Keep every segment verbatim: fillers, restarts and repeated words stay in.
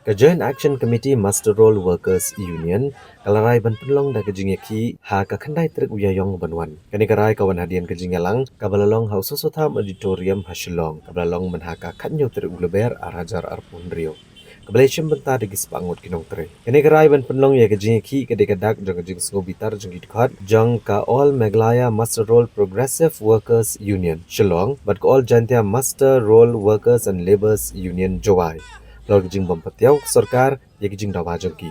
Ka Joint Action Committee Muster Roll Workers Union ka la rai ban pynlong da ka jingïakhih ha ka khyndai tarik u Ïaïong ban wan. Kane ka rai ka wan hadien ka jingïalang kaba la long ha u Soso Tham Auditorium ha Shillong, kaba la long mynha ka khathynñiew tarik u Lber ar hajar arphew hynriew. Kaba la shim bynta da ki spah ngut ki nongtrei. Kane ka rai ban pynlong ïa ka jingïakhih ka dei ka dak jong ka jingsngew bitar jong ki dkhot jong ka All Meghalaya Muster Roll Progressive Workers Union Shillong bad ka All Jaintia Muster Roll Workers and Labourers Union Jowai. Halor ka jingbym pat thiaw ka sorkar ïa ka jingdawa jong ki.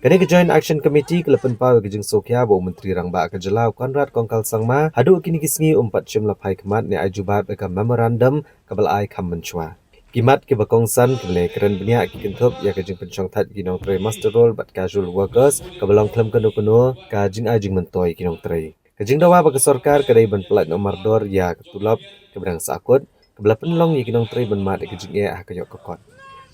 Kane ka Joint Action Committee ka la pynpaw ïa ka jingsngewkhia ba u Myntri Rangbah ka jylla u Conrad Kongkal Sangma haduh kine ki sngi um pat shym la phai khmat ne ai jubab ïa ka memorandum kaba la ai kham mynshuwa. Ki mat kiba kongsan kiba la kren bniah ki kynthup ïa ka jingpynshongthait ki nongtrei muster roll bad casual workers kaba long khlem kano kano ka jingai jingmyntoi ki nongtrei. Ka jingdawa ba ka sorkar ka dei ban pyllait noh mardor ïa ka tulop kaba dang sahkut kaba la pynlong ïa ki nongtrei ban mad ïa ka jingeh ha ka ïoh ka kot.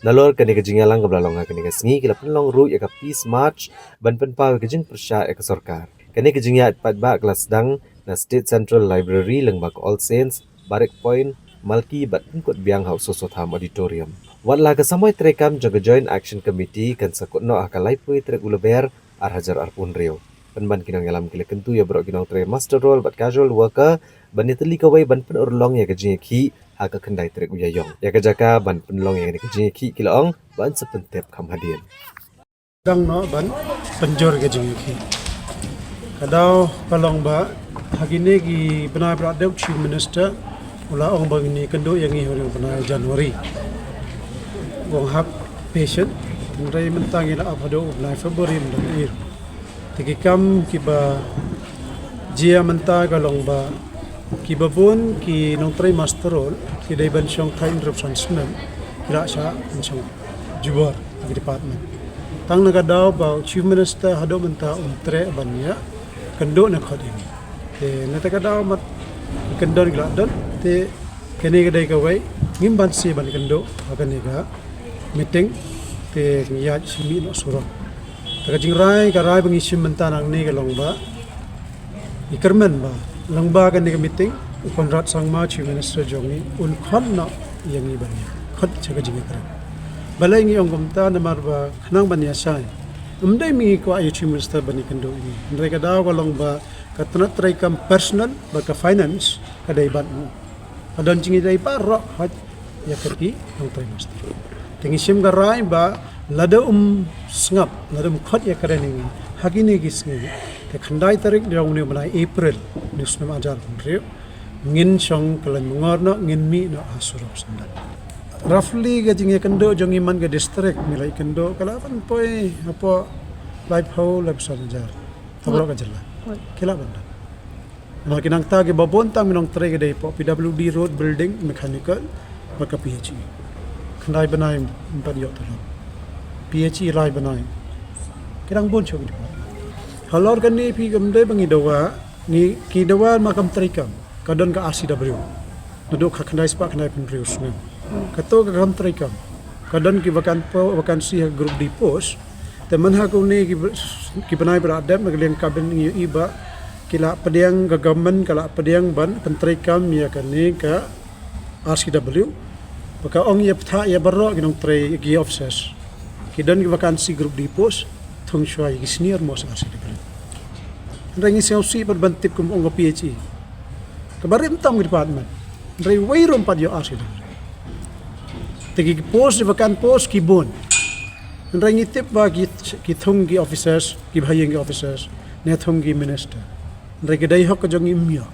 Nalor kane ka jingïalang kaba la long ha kane ka sngi ki la pynlong ruh ïa ka Peace March ban pynpaw ïa ka jingpyrshah ïa ka sorkar. Kane ka jingïaid paidbah ka la sdang na State Central Library lyngba ka All Saints, Barrack Point, Malki bad pynkut biang ha u Soso Tham Auditorium. Wat la ka samoi treikam jong ka Joint Action Committee kan sa kut noh ha ka laiphew tarik u Lber ar hajar arphew hynriew. Pynban ki nongïalam ki la kyntu ïa baroh ki nongtrei muster roll bad casual worker ban ïatylli kawei ban pynurlong ïa ka jingïakhih ha ka khyndai tarik u Ïaïong. Ïa ka jaka ban pynlong ïa ka jingïakhih ki la ong ban sa pyntip kham hadien. Dang noh ban pynjur ka jingïakhih. Ka daw ka long ba ha kine ki bnai ba la dep Chief Minister u la ong ba ngin ïakynduh ïa ngi ha u bnai January. Ong hap patient, hynrei mynta ngi la ap haduh u bnai February mynta. Te ki kam kiba jia mynta ka long ba kiba bun ki nongtrei muster roll ki dei ban shongthait hynriewphew san snem, ki la shah ban shong jubor ki department. Tang na ka daw ba u Chief Minister haduh mynta um treh ban ïakynduh ne khot ïa ngi. Te na kata ka daw mat ki kyndon ki la don, te kane ka dei kawei ngim banse ban kynduh ha kane ka meeting, te ngi ïaid shim mih noh surok. Te ka jingrai, ka rai ba ngi shim mynta nangne ka long ba ngi kyrmen ba lyngba kane ka meeting u Conrad Sangma, Chief Minister jong ngi, un khot noh ïa ngi ban ïakhot sha ka jingïakren. Balei ngi ong kumta? Namar ba khnang ban ïashai, ym dei ba ngi kwah ïa u Chief Minister ban ïakynduh ïa ngi, hynrei ka daw ka long ba ka tnat treikam personal bad ka finance ka dei bad u. Ka don jingïadei baroh hoi ïa ka ki nongtrei muster. Te ngi shim ka rai ba lada um sngap, lada um khot ïakren ïa ngi ha kine ki sngi, te khyndai tarik jong une u bnai April une u snem ar hajar arphew hynriew, ngin shong kylleng myngor noh, ngin mih noh ha surok syndah. Roughly ka jingïakynduh jong ngi man ka district ngi la ïakynduh ka la ban poi hapoh laiphew, laiphew san hajar. Hapoh ka jylla ki la ban don. Namar ki nangta kiba bun tam ki nongtrei ki dei hapoh P W D, road, building, mechanical bad ka P H E. Khyndai bnai ym pat ïoh tulop. P H E lai bnai. Ki dang bun shuh ki department. Halor kane phi, kam dei ba ngi dawa, ngi ki dawa ma kam treikam. Ka don ka R C W naduh ka khyndai spah khyndaiphew hynriew snem. Kato ka kam treikam, ka don ki vacant po-, vacancy ha Group D post. Te mynha kane ki b-, ki bnai ba la dep, na ka liang ka bynta ngi ïohi ba ki la pdiang, ka government ka la pdiang ban pyntreikam ïa kane ka R C W. Ba ka ong ïa bthah ïa baroh ki nongtrei, ki officers. Ki don ki vacancy Group D post, thung shuwa ïa ki senior most R C W. Hynrei ngi sngewsih pat ban tip kum ong ka P H E, kaba rim tam ki department, hynrei wei ruh ym pat ïoh R C W. Te ki post, ki vacant post ki bun. Hynrei ngi tip ba ki, ki thung ki officers, kiba ha ïing ki officers, ne thung ki minister. Hynrei ka dei hok ka jong ngi, ym ïoh.